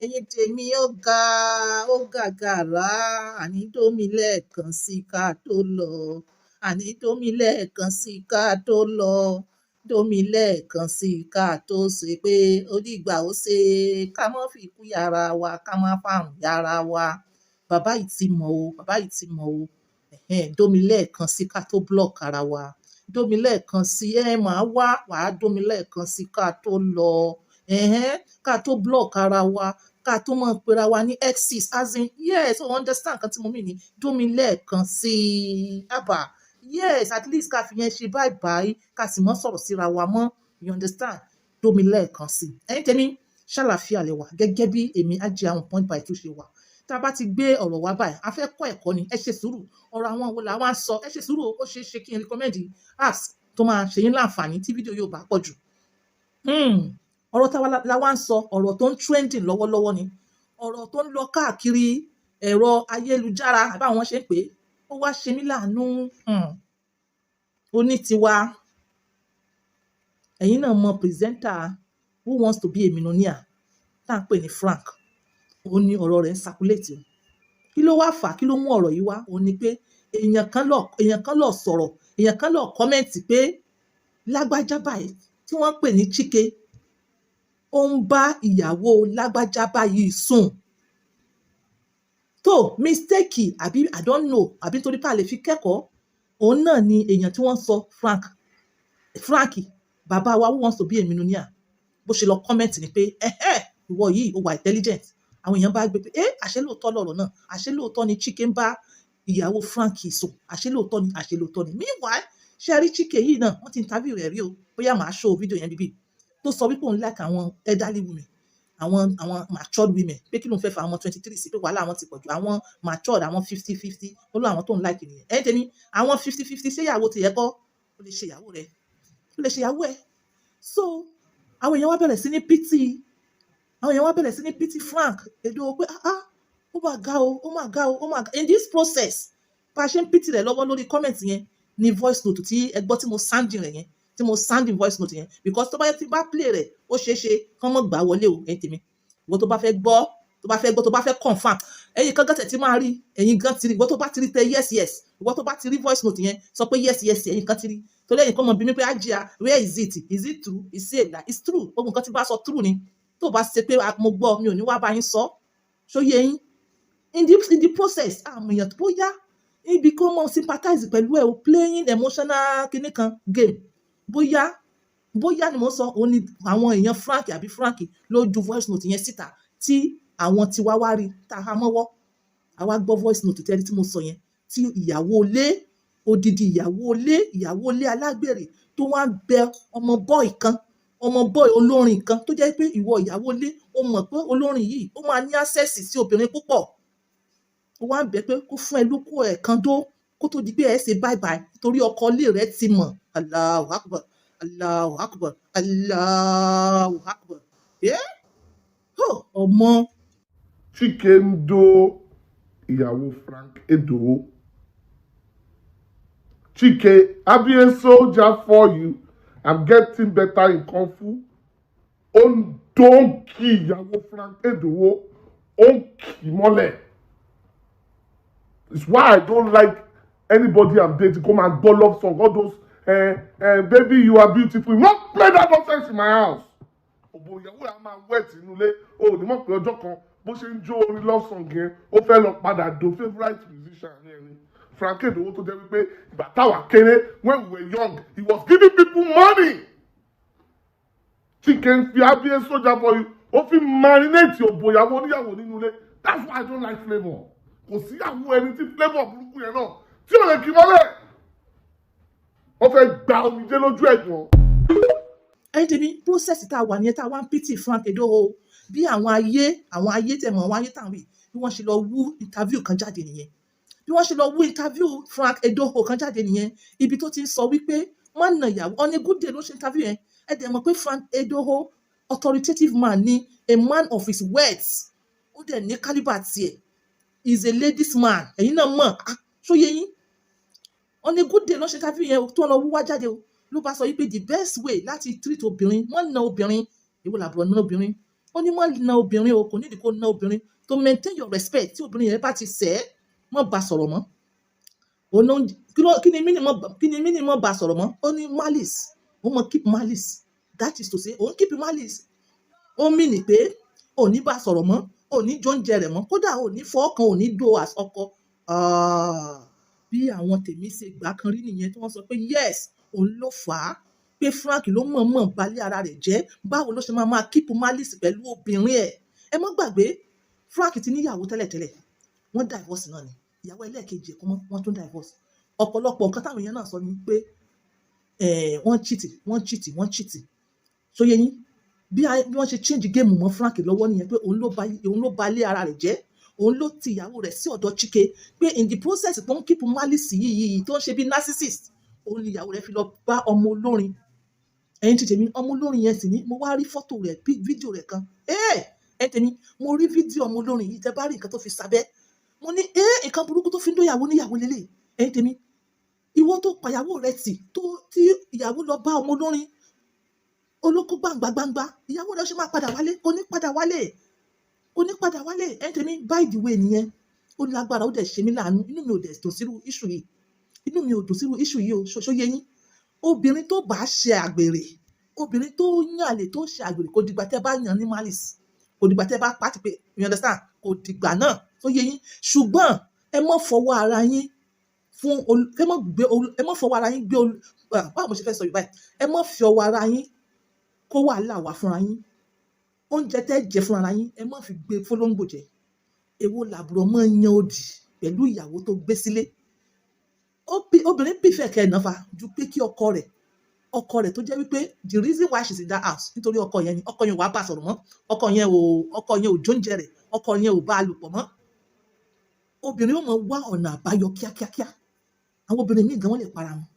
Ẹ̀yin tèmi, ó ga, ó gàgàrà. Àní dómi lẹ́ẹ̀kan sí ká tó lọ. Àní dómi lẹ́ẹ̀kan sí ká tó lọ. Dómi lẹ́ẹ̀kan sí ká tó ṣe pé ó dìgbà ó ṣe ká má fi ikú yára wa, ká má fàrùn yára wa. Bàbá yìí ti mọ̀ o, bàbá yìí ti mọ̀ o. Ẹ̀hẹ́n, dómi lẹ́ẹ̀kan sí ká tó block ara wa. Dómi lẹ́ẹ̀kan sí, ẹ máa wá, wàá dómi lẹ́ẹ̀kan sí ká tó lọ. Ẹ̀hẹ́n, ká tó block ara wa, ká tó mọ̀ pera wa ní exes, as in, yes, o understand nǹkan tí mo mean ni, dómi lẹ́ẹ̀kan sí i. Haba, yes, at least ká fi yẹn ṣe bye bye, ká sì mọ́ sọ̀rọ̀ síra wa mọ́, you understand? Dómi lẹ́ẹ̀kan sí i. Ẹ̀yin tèmi, ṣàlàáfíà lẹ wà? Gẹ́gẹ́ bí èmi Hajia On Point by Two ṣe wà. Tá a bá ti gbé ọ̀rọ̀ wá báyìí, a fẹ́ kọ́ ẹ̀kọ́ ni. Ẹ ṣe sùúrù. Ọ̀rọ̀ àwọn wo là wá ń sọ? Ẹ ṣe sùúrù. Ó ṣeé ṣe kí n recommend apps tó máa ṣe yín láǹfààní tí fídíò yóò bá pọ̀ jù. Ọ̀rọ̀ táwa la wá ń sọ, ọ̀rọ̀ tó ń trending lọ́wọ́lọ́wọ́ ni, ọ̀rọ̀ tó ń lọ káàkiri ẹ̀rọ ayélujára, àbáwọn ṣe ń pè é. Ó wá ṣe mí láàánú. Ó ní tiwa. Ẹ̀yin náà mọ presenter Who Wants to Be a Millionaire tá à ń pè ní Frank. Ó ní ọ̀rọ̀ rẹ̀ ń circulate o. Kí ló wá fà á? Kí ló mú ọ̀rọ̀ yìí wá? Ó ní pé èèyàn kan lọ sọ̀rọ̀, èèyàn kan lọ comment pé lágbájá báyìí tí wọ́n ń pè ní Chike, ó ń bá ìyàwó lágbájá báyìí sùn. Tó mistake àbí I don't know, àbí nítorí pé a lè fi kẹ́kọ̀ọ́, òun náà ni èèyàn tí wọ́n sọ, Frank, bàbá wa Who Wants to Be a Millionaire, bó ṣe lọ comment ni pé, ẹ̀hẹ́, ìwọ yìí ó wà intelligent. Àwọn èèyàn bá gbé pé, ẹ àṣé lóòótọ́ lọ̀rọ̀ náà, àṣé lóòótọ́ ni Chike ń bá ìyàwó Frank sùn, àṣé lóòótọ́ ni, àṣé lóòótọ́ ni. Meanwhile, ṣe rí Chike yìí náà, wọ́n ti interview rẹ̀ rí o. Bóyá màá show fídíò yẹn bíbí tó sọ wípé òun like àwọn elderly women, àwọn matured women, pé kí ló ń fẹ́ fa àwọn 23 sí, pé wàhálà àwọn ti pọ̀ jù, àwọn matured, àwọn 50 50, ó lọ àwọn tó ń like nìyẹn. Ẹ̀yin tèmi, àwọn 50 50, ṣé ìyàwó ti yẹ kọ́? Ó lè ṣe ìyàwó rẹ̀, ó lè ṣe ìyàwó ẹ̀. So àwọn èèyàn wá bẹ̀rẹ̀ sí ní pity, àwọn èèyàn wá bẹ̀rẹ̀ sí ní pity Frank Edoho pé, ah ah, ó mà ga o, ó mà ga o, ó mà ga. In this process, bá a ṣe ń pity rẹ̀ lọ́wọ́ lórí comment yẹn ní voice note tí ẹ gbọ́ tí mo sounding rẹ̀ yẹn, tí mo sounding voice note yẹn, because tó bá yẹ tí bá play rẹ̀, ó ṣeé ṣe kán mọ́ gbà wọlé o. Ẹ̀yin tèmi, ìwọ tó bá fẹ́ gbọ́, tó bá fẹ́ gbọ́, tó bá fẹ́ confirm, ẹ̀yin kan gàtẹ̀ tí máa rí, ẹ̀yin gan ti rí. Ìwọ tó bá ti rí, tẹ yes. Ìwọ tó bá ti rí voice note yẹn, sọ pé yes. Ẹ̀yin kan ti rí, torí ẹ̀yin kan mọ̀ bí mi pé, "Hajia, where is it? Is it true?" Is it like it's true? Gbogbo nǹkan tí bá sọ, true ni. Tó bá ṣe pé mo gbọ́, mi ò ní wá bá yín sọ. Ṣó yé yín? In the process, àmọ̀ èèyàn tó bóyá ibi kó mọ sympathize pẹ̀lú ẹ̀ o, playing emotional kinní kan game, bóyá bóyá ni mo sọ, òun ni àwọn èèyàn Frank àbí Frank ló ju voice note yẹn síta tí àwọn tiwa wá rí tá a há mọ́wọ́. Àwa gbọ́ voice note tẹ́lẹ̀ tí mo sọ yẹn, tí ìyàwó ilé, odidi ìyàwó ilé, ìyàwó ilé alágbèrè, tó wá ń bẹ ọmọ boy kan, ọmọ boy olórin kan, tó jẹ́ pé ìwọ ìyàwó ilé, ó mọ̀ pé olórin yìí, ó máa ní access sí obìnrin púpọ̀. Ó wá ń bẹ pé kó fún ẹ lóko ẹ̀ kan dó kó tó di pé ẹ ṣe bye bye, torí ọkọ ilé rẹ ti mọ̀. Allahu Akbar, Allahu Akbar, Allahu Akbar. Yeah? Oh, ọmọ. Chike ń dó ìyàwó Frank Edoho. Chike, I be a soldier for you. I'm getting better in kung fu. Ó ń dó, ń kí ìyàwó Frank Edoho, ó ń kì í mọ́lẹ̀. It's why I don't like anybody I'm dating kó máa gbọ́ love song, all those "Baby, you are beautiful." You no play that nonsense in my house. Òbò ìyàwó ẹ̀ á máa wet inú ilé, o ò ní mọ̀ pé ọjọ́ kan, bó ṣe ń jó orin love song yẹn, ó fẹ́ lọ padà do favourite musician yẹn ni Frank Edoho, tó jẹ́ wípé ìgbà táwa kéré, when we were young, he was giving people money. Chike ń fi "I be a soldier for you", ó fi marinate òbò ìyàwó oníyàwó nínú ilé. That's why I don't like Flavour. Kò síyàwó ẹni tí Flavour burúkú yẹn náà tí ò lè kí mọ́lẹ̀, wọ́n fẹ́ gba omijé lójú ẹ̀gbọ́n. Ẹ̀yin tèmi, process tá a wà nìyẹn, tá a wá ń pity Frank Edoho, bí àwọn ayé tẹ̀mọ̀, àwọn ayé tàwọn wí, bí wọ́n ṣe lọ wú interview kan jáde nìyẹn, bí wọ́n ṣe lọ wú interview Frank Edoho kan jáde nìyẹn, ibi tó ti ń sọ wípé wọ́n na ìyàwó. On a good day ló ṣe interview yẹn. Ẹ dẹ̀ mọ̀ pé Frank Edoho, authoritative man ni, a man of his words. Ó dẹ̀ ní calibre tiẹ̀, is a ladies man. Ẹ̀yin náà mọ̀. Ah, ṣó yé yín? On a good day ló ṣe interview yẹn tó lọ wú wá jáde o. Ló bá sọ wípé the best way láti treat obìnrin, wọ́n na obìnrin, èwo làbúrò ná obìnrin? Ó ní má na obìnrin o, kò nídìí kó na obìnrin. To maintain your respect, tí obìnrin yẹn bá ti ṣẹ̀ ẹ́, má bá sọ̀rọ̀ mọ́. Òun náà kí ni meaning má bá sọ̀rọ̀ mọ́? Ó ní malice, ó mọ keep malice. That is to say, òun keep malice, ó mean pé ò ní bá sọ̀rọ̀ mọ́, ò ní jóúnjẹ rẹ̀ mọ́, kódà ò ní fọwọ́ kan, ò ní dó as ọkọ. Ah, bí àwọn tèmi ṣe gbà kan rí nìyẹn, tí wọ́n sọ pé yes, òun ló fà á, pé Frank ló mọ̀ọ́mọ̀ balẹ̀ ara rẹ̀ jẹ́. Báwo ló ṣe máa máa keep malice pẹ̀lú obìnrin ẹ̀? Ẹ má gbàgbé, Frank ti níyàwó tẹ́lẹ̀tẹ́lẹ̀, wọ́n divorce náà ni. Ìyàwó ẹlẹ́ẹ̀kejì ẹ̀kọ́ mọ́, wọ́n tún divorce. Ọ̀pọ̀lọpọ̀ nǹkan táwọn èèyàn náà sọ ni pé wọ́n cheat, wọ́n cheat, wọ́n cheat. Ṣó yé yín? Bí wọ́n ṣe change game mọ́ Frank lọ́wọ́ nìyẹn, pé òun ló ba ilé ara rẹ̀ jẹ́, òun ló ti ìyàwó rẹ̀ sí ọ̀dọ̀ Chike, pé in the process tó ń keep malice yìí, tó ń ṣe bí narcissist, òun ni ìyàwó rẹ̀ fi lọ bá ọmọ olórin. Ẹ̀yin ti tèmi, ọmọ olórin yẹn sì ní mo wá rí fọ́tò rẹ̀, fídíò rẹ̀ kan. Ẹ̀yin tèmi, mo rí fídíò ọmọ olórin yìí. Tẹ́ bá rí nǹkan tó fi sábẹ́, mo ní nǹkan burúkú tó fi ń dóyàwó níyàwó lélẹ̀. Ẹ̀yin tèmi, ìwọ tó pàyàwó rẹ̀ tì, tó tí ìyàwó lọ bá ọmọ olórin olóko gbangba gbangba, ìyàwó rẹ̀ ṣe máa padà wálé? Kò ní padà wálé, kò ní padà wálé. Ẹ̀yin tèmi, by the way nìyẹn, ó lágbára, ó dẹ̀ ṣe mí láàánú. Inú mi ò dẹ̀ dùn sírú issue yìí, inú mi ò dùn sírú issue yìí o. Ṣó yé yín? Obìnrin tó bá ṣe àgbèrè, obìnrin tó yàn àlè, tó ṣe àgbèrè, kò dìgbà tẹ́ bá yàn ní malice, kò dìgbà tẹ́ bá pàtì pé, you understand, kò dìgbà náà tó yé yín. Ṣùgbọ́n ẹ má fọwọ́ ara yín fún ẹ má fọwọ́ ara yín gbé olú. Báwo mo ṣe fẹ́ sọ Yorùbá yìí? Ẹ má fi ọwọ́ ara yín kó wàhálà wá fúnra yín. Oúnjẹ tẹ́ jẹ fúnra yín, ẹ má fi gbé fọlọ́ngbò jẹ. Èwo làbúrò mọ́ yan òdì pẹ̀lú ìyàwó tó gbé sílé? Obìnrin prefer kẹ́ ẹ̀ náà fa ju pé kí ọkọ rẹ̀ tó jẹ́ wípé the reason why she's in that house, nítorí ọkọ yẹn ni. Ọkọ yẹn ò wá bá sọ̀rọ̀ mọ́, ọkọ yẹn ò jóúnjẹ rẹ̀, ọkọ yẹn ò bá a lò pọ̀ mọ́. Obìnrin ó mọ wá ọ̀nà àbáyọ kíákíákíá. Àwọn obìnrin míì gan, wọ́n lè para wọn.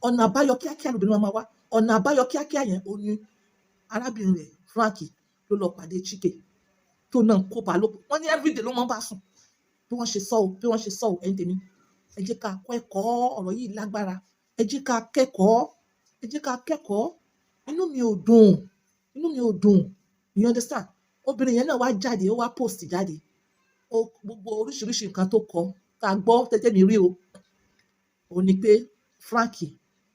Ọ̀nà àbáyọ kíákíá lobìnrin máa wá. Ọ̀nà àbáyọ kíákíá yẹn, ó ní arábìnrin rẹ̀ Frank ló lọ pàdé Chike, tó náà kó bá lóko. Wọ́n ní everyday ló máa ń bá sùn, bí wọ́n ṣe sọ o, bí wọ́n ṣe sọ o. Ẹ̀yin tèmi, ẹ jẹ́ ká kọ́ ẹ̀kọ́. Ọ̀rọ̀ yìí lágbára. Ẹ jẹ́ ká kẹ́kọ̀ọ́, ẹ jẹ́ ká kẹ́kọ̀ọ́. Inú mi ò dùn, inú mi ò dùn, you understand? Obìnrin yẹn náà wá jáde, ó wá post jáde, ó gbogbo oríṣiríṣi nǹkan tó kọ ká gbọ́ tẹ́tẹ́ mi rí o. Ó ní pé Frank,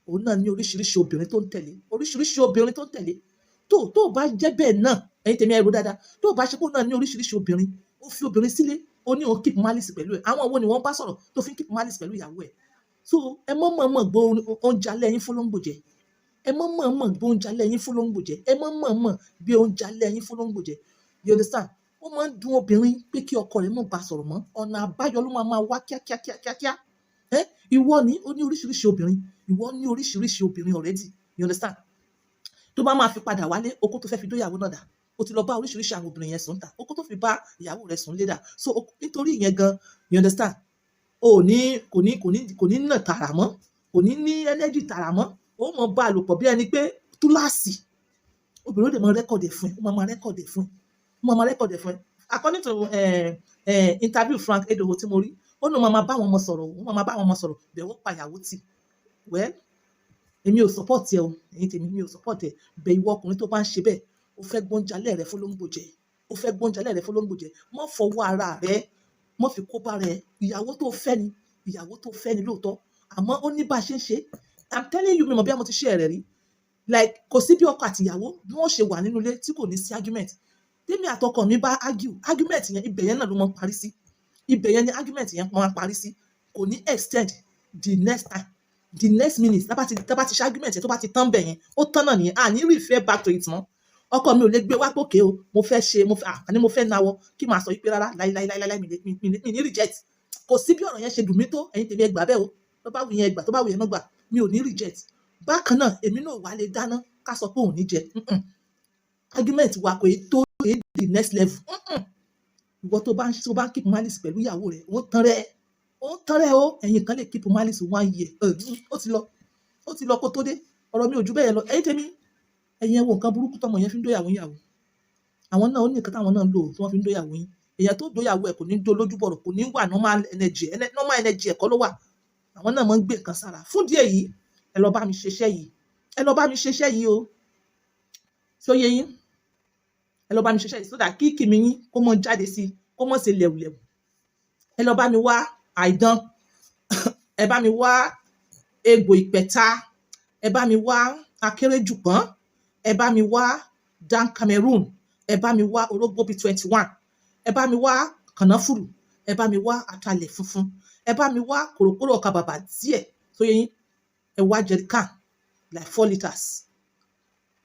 òun náà ní oríṣiríṣi obìnrin tó ń tẹ̀lé, oríṣiríṣi obìnrin tó ń tẹ̀lé. Tó bá jẹ́ bẹ́ẹ̀ náà, ẹ̀yin tèmi, ẹ rò dáadáa. Tó bá ṣe pé òun náà ní oríṣiríṣi obìnrin, ó fi obìnrin sílé, ó ní òun keep malice pẹ̀lú ẹ̀, àwọn wo ni wọ́n bá sọ̀rọ̀ tó fi ń keep malice pẹ̀lú ìyàwó ẹ̀? So ẹ mọ́ mọ̀ gbọ́ oúnjẹ alẹ́ yín fọlọ́ngbò jẹ. Ẹ mọ́ mọ̀ gbé oúnjẹ alẹ́ yín fọlọ́ngbò jẹ. Ẹ mọ́ mọ̀ gbé oúnjẹ alẹ́ yín fọlọ́ngbò jẹ, you understand? Ó máa ń dùn obìnrin pé kí ọkọ rẹ̀ má bá sọ̀rọ̀ mọ́. Ọ̀nà àbáyọ ló máa máa wá kíákíákíákíá. Ẹ ìwọ ní ó ní oríṣiríṣi obìnrin, ìwọ ní oríṣiríṣi obìnrin already, you understand? Tó bá máa fi padà wálé, okó tó fẹ́ fi dóyàwó náà dà? Ó ti lọ bá oríṣiríṣi àwọn obìnrin yẹn sùn ta, okó tó fi bá ìyàwó rẹ̀ sùn lé dà? So nítorí ìyẹn gan, you understand, o ní kò ní nà tààrà mọ́, kò ní ní energy tààrà mọ́. Ó mọ bá a lò pọ̀ bí ẹni pé túláàsì. Obìnrin ó dẹ̀ mọ record ẹ̀ fún ẹ, ó máa máa record ẹ̀ fún ẹ, ó máa máa record ẹ̀ fún ẹ. According to interview Frank Edoho tí mo rí, ó ní ó máa máa bá àwọn ọmọ sọ̀rọ̀, ó máa máa bá àwọn ọmọ sọ̀rọ̀ bẹ́ẹ̀, ó pa ìyàwó tì. Well, èmi ò support ẹ o. Ẹ̀yin tèmi, mi ò support ẹ bẹ́ẹ̀. Ìwọ ọkùnrin tó bá ń ṣe bẹ́ẹ̀, ó fẹ́ gbóúnjẹ alẹ́ rẹ fọlọ́ngbò jẹ, ó fẹ́ gbóúnjẹ alẹ́ rẹ fọlọ́ngbò jẹ. Má fọwọ́ ara rẹ, má fi kó bá rẹ. Ìyàwó tó fẹ́ ni, ìyàwó tó fẹ́ ni lóòótọ́, àmọ́ ó ní bá a ṣe ń ṣe. I'm telling you, mi mọ̀ bí mo ti ṣe ẹ̀rẹ̀ rí. Like, kò sí bí ọkọ àti ìyàwó bí wọ́n ṣe wà nínú ilé tí kò ní sí argument. Tèmi àtọkọ mi bá argue, argument yẹn, ibẹ̀ yẹn náà ló máa ń parí sí. Ibẹ̀ yẹn ni argument yẹn máa ń parí sí. Kò ní extend the next time, the next minute. Tá bá ti ṣe argument yẹn, tó bá ti tán bẹ̀ yẹn, ó tán náà nìyẹn. À ní refer back to it mọ́. Ọkọ mi ò lè gbé wá pókè o, mo fẹ́ ṣe, mo fẹ́, àní mo fẹ́ náwó, kí màá sọ wípé rárá, láíláíláíláí, mi ní reject. Kò sí bí ọ̀rọ̀ yẹn ṣe dùn mí tó. Ẹ̀yin tèmi, ẹ gbà bẹ́ẹ̀ o. Tó bá wù yẹn, ẹ gbà, tó bá wù yẹn, má gbà. Mi ò ní reject. Bákan náà, èmi náà wà lè dáná ká sọ pé òun ní jẹ. Argument wa kò tó dé the next level. Ìwọ tó bá ń keep malice pẹ̀lú ìyàwó rẹ̀, ó ń tán rẹ̀, ó ń tán rẹ̀ o. Ẹ̀yin kan lè keep malice one year, ó ti lọ, ó ti lọ kó tó dé. Ọ̀rọ̀ mi ò ju bẹ́ẹ̀ lọ. Ẹ̀yin tèmi, ẹ̀yin ẹ wo nǹkan burúkú tọmọ yẹn fi ń dóyàwó yàwó. Àwọn náà, ó ní nǹkan táwọn náà ń lò tí wọ́n fi ń dóyàwó yín. Èèyàn tó dóyàwó ẹ̀ kò ní dó lójú bọ̀rọ̀, kò ní wà normal energy, normal energy ẹ̀kọ́ ló wà. Àwọn náà máa ń gbé nǹkan sára. Fún díẹ̀ yìí, ẹ lọ bá mi ṣiṣẹ́ yìí, ẹ lọ bá mi ṣiṣẹ́ yìí o. Ṣó yé yín? Ẹ lọ bá mi ṣiṣẹ́ yìí so that kí kìmí yín kó mọ jáde sí, kó mọ̀ ṣe lẹ̀wùlẹ̀wù. Ẹ lọ bá mi wá àìdán, ẹ bá mi wá egbò ìpẹ̀ta, ẹ bá mi wá akérèjùpọ́n, ẹ bá mi wá Dan Cameroon, ẹ bá mi wá orógbó bíi 21, ẹ bá mi wá kànáfùrù, ẹ bá mi wá atalẹ̀ funfun, ẹ bá mi wá kòròkóró ọkà bàbà díẹ̀ tó yẹ yín. Ẹ wá jerrycan like 4 litres,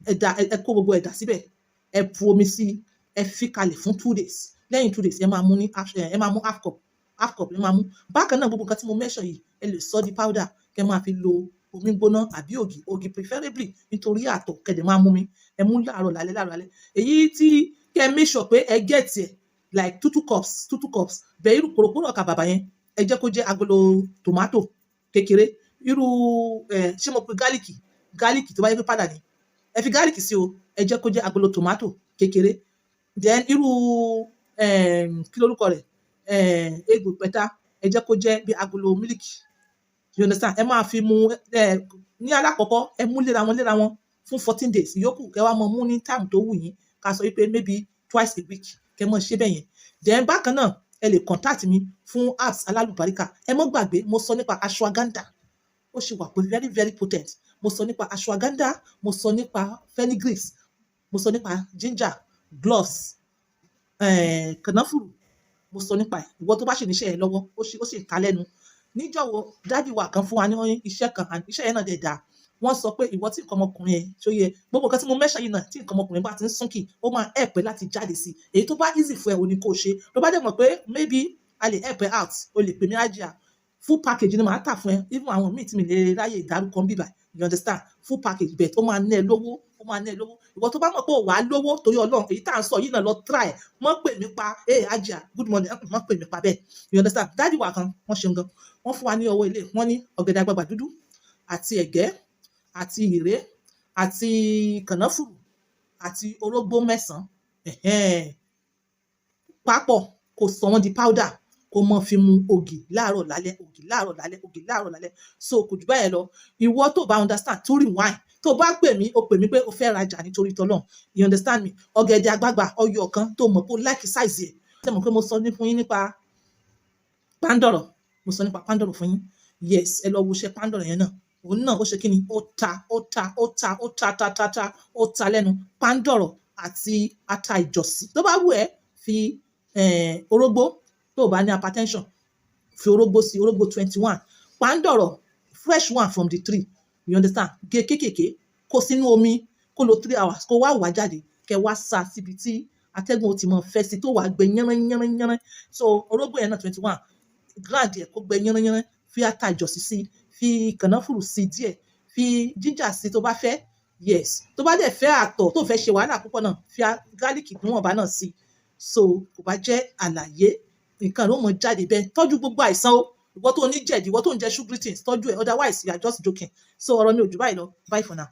ẹ dà, ẹ kó gbogbo ẹ̀dà síbẹ̀, ẹ bu omi sí, ẹ fi kalẹ̀ fún 2 days. Lẹ́yìn 2 days, ẹ máa mú ní half, ẹ máa mú half cup, half cup ẹ máa mú. Bákan náà, gbogbo nǹkan tí mo mention yìí, ẹ lè sọ di powder, kẹ́ máa fi lo omi gbóná àbí ògì, ògì preferably, nítorí àtọ̀. Kẹ́ dẹ̀ máa mú mi, ẹ mú láàárọ̀ lálẹ́, láàárọ̀ lálẹ́. Èyí tí kẹ́ make sure pé ẹ get ẹ̀ like two two cups, two two cups bẹ́ẹ̀. Irú kòròkóró ọkà bàbà yẹn, ẹ jẹ́ kó jẹ́ agolo tomato kékeré. Irú ẹ ṣé mo pe garlic, garlic tó bá yẹ pé padà ní, ẹ fi garlic sí o. Ẹ jẹ́ kó jẹ́ agolo tomato kékeré. Then irú kí lórúkọ rẹ̀, egbò pẹ̀ta, ẹ jẹ́ kó jẹ́ bí agolo mílìkì, you understand? Ẹ máa fi mu ẹ ní alákọ̀ọ́kọ́, ẹ mú léra wọn léra wọn fún 14 days. Ìyókù kẹ́ wá mọ mú ní time tó wù yín, ká sọ wípé maybe twice a week, kẹ́ mọ̀ ṣe bẹ́ẹ̀ yẹn. Then bákan náà, ẹ lè contact mi fún herbs alálùbáríkà. Ẹ mọ́ gbàgbé, mo sọ nípa ashwagandha, ó ṣì wà pé very very potent. Mo sọ nípa ashwagandha, mo sọ nípa fenugreek, mo sọ nípa ginger, cloves, kànáfùrù, mo sọ nípa ẹ̀. Ìwọ tó bá ṣì níṣẹ́ ẹ lọ́wọ́, ó sì ta lẹ́nu. Níjọ́wọ́ daddy wa kan fún wa ní iṣẹ́ kan, and iṣẹ́ yẹn náà dẹ̀ dáa. Wọ́n sọ pé ìwọ tí nǹkan ọmọkùnrin ẹ̀ ṣó yẹ, gbogbo nǹkan tí mo mention yìí náà, tí nǹkan ọmọkùnrin bá ti ń súnkì, ó máa help ẹ láti jáde sí i. Èyí tó bá easy fún ẹ, ò ní kó ṣe. Tó bá dẹ̀ mọ̀ pé maybe a lè help ẹ out, o lè pè mí. Ájíà, full package ni màá tà fún ẹ, even àwọn míì tí mi lè ráyè ìdárúkọ ń bíbà, you understand? Full package, but ó máa ná ẹ lówó, ó máa ná ẹ lówó. Ìwọ tó bá mọ̀ pé ò wá lówó, torí Ọlọ́run, èyí tá à ń sọ yìí náà, lọ try. Mọ́ pè mí pa, "Hey Ajia, good morning." Mọ́ pè mí pa bẹ́ẹ̀, you understand? Daddy wa kan, wọ́n ṣeun gan, wọ́n fún wa ní ọwọ́ ilé. Wọ́n ní ọ̀gẹ̀dẹ̀ àgbagbà dúdú àti ẹ̀gẹ́ àti ìré àti kànáfùrù àti orógbó 9 papọ̀, kó sọ wọ́n di powder, kó mọ́ fi mu ògì láàárọ̀ lálẹ́, ògì láàárọ̀ lálẹ́, ògì láàárọ̀ lálẹ́. So kò jù báyẹn lọ. Ìwọ tó bá understand, tó rewind, tó bá pè mí, o pè mí pé o fẹ́ rajà nítorí tọ́lọ́run, you understand me? Ọ̀gẹ̀dẹ̀ àgbagbà ọyọ kan tó mọ̀ pé o like size ẹ̀. Ṣé mọ̀ pé mo sọ ní fún yín nípa pàǹdọ̀rọ̀? Mo sọ nípa pàǹdọ̀rọ̀ fún yín. Yes, ẹ lọ wo iṣẹ́ pàǹdọ̀rọ̀ yẹn náà. Òun náà ó ṣe kí ni, ó ta, ó ta, ó ta, ó ta, ta, ta, ta, ó ta lẹ́nu. Pàǹdọ̀rọ̀ àti ata ìjọ̀sí, tó bá wù ẹ́, fi orógbó. Tó o bá ní hypertension, fi orógbó sí, orógbó 21. Pàǹdọ̀rọ̀, fresh one from the tree, you understand? Gé kéékèèké, kó sínú omi, kó lo 3 hours, kó wá wá jáde, kẹ wá sá síbi tí atẹ́gùn ó ti mọ fẹ́ sí, tó wàá gbẹ yánrán yánrán yánrán. So orógbó yẹn náà, 21, grind ẹ̀ kó gbẹ yánrán yánrán. Fi ata ìjọ̀sí sí, fi kànáfùrù sí díẹ̀, fi ginger sí tó bá fẹ́. Yes, tó bá dẹ̀ fẹ́ àtọ̀, tó fẹ́ ṣe wàhálà púpọ̀ náà, fi garlic níwọ̀nba náà sí. So kò bá jẹ́ àlàyé, nǹkan ló mọ jáde bẹ́ẹ̀. Tọ́jú gbogbo àìsàn o. Ìwọ tó ní jẹ̀dí, ìwọ tó ń jẹ sugary things, tọ́jú ẹ̀, otherwise you are just joking. So ọ̀rọ̀ mi ò jù báyìí lọ. Bye for now.